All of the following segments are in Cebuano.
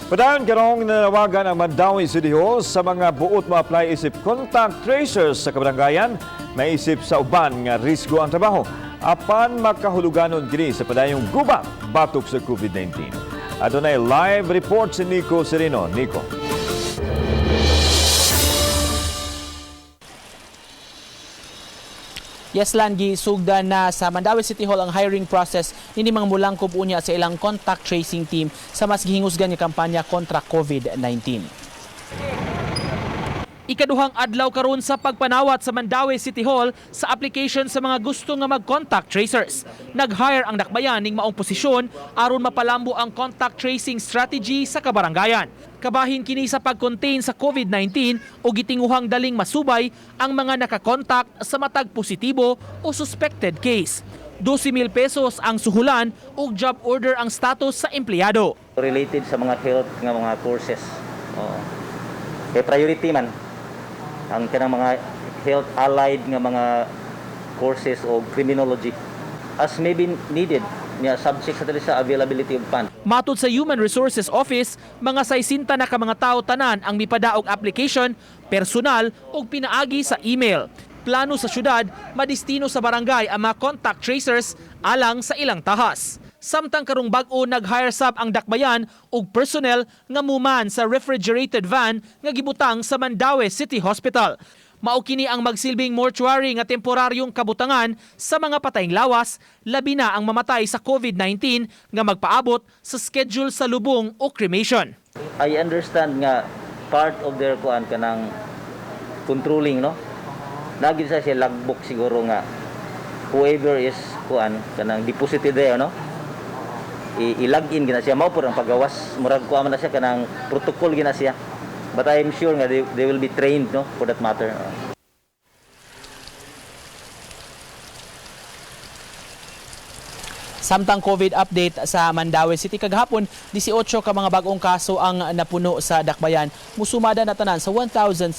Padayon karong nanawagan ang Mandaue City Hall sa mga buot mo-apply isip contact tracers sa kabaranggayan, maisip sa uban nga risgo ang trabaho apan makahuluganon kini sa padayong guba batok sa COVID-19. Adunay live report si Nico Sereno. Nico. Yes, Lan, gisugdan na sa Mandaue City Hall ang hiring process nini mga mulangkob unya sa ilang contact tracing team sa mas gihingusgan nga kampanya kontra COVID-19. Ikaduhang adlaw karon sa pagpanawat sa Mandaue City Hall sa application sa mga gusto nga mag-contact tracers. Nag-hire ang dakbayan ning maong posisyon aron mapalambo ang contact tracing strategy sa kabarangayan. Kabahin kini sa pag-contain sa COVID-19 o gitinguhang daling masubay ang mga nakakontakt sa matag positibo o suspected case. 12,000 pesos ang suhulan ug job order ang status sa empleyado. Related sa mga health nga mga courses. Oo. Kay priority man ang kanang mga health allied nga mga courses o criminology as may be needed niya, subject sa diri sa availability of fund. Matod sa Human Resources Office, mga 60 na ka mga tao tanan ang mipadaog application, personal ug pinaagi sa email. Plano sa syudad, madistino sa barangay ang mga contact tracers alang sa ilang tahas. Samtang karong bag-o, nag-hire sab ang dakbayan og personnel nga muman sa refrigerated van nga gibutang sa Mandaue City Hospital. Mao kini ang magsilbing mortuary nga temporaryong kabutangan sa mga patayng lawas, labi na ang mamatay sa COVID-19 nga magpaabot sa schedule sa lubong o cremation. I understand nga part of their kuan kanang controlling, no, nagin sa siya logbook siguro nga whoever is kuan kanang deposited there, no, i-log in gina siya, mao pud ang pagawas, murag kuan man na siya, kanang protocol gina siya, but I'm sure nga they will be trained, no, for that matter. Samtang COVID update sa Mandaue City kagahapon, 18 ka mga bagong kaso ang napuno sa dakbayan. Musumada na tanan sa 1,696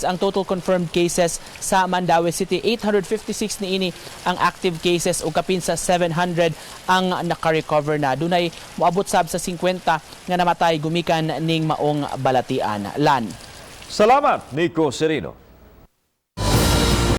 ang total confirmed cases sa Mandaue City. 856 niini ang active cases ug kapin sa 700 ang naka-recover na. Dunay moabot sab sa 50 nga namatay gumikan ning maong balatian. Lan. Salamat, Nico Sereno.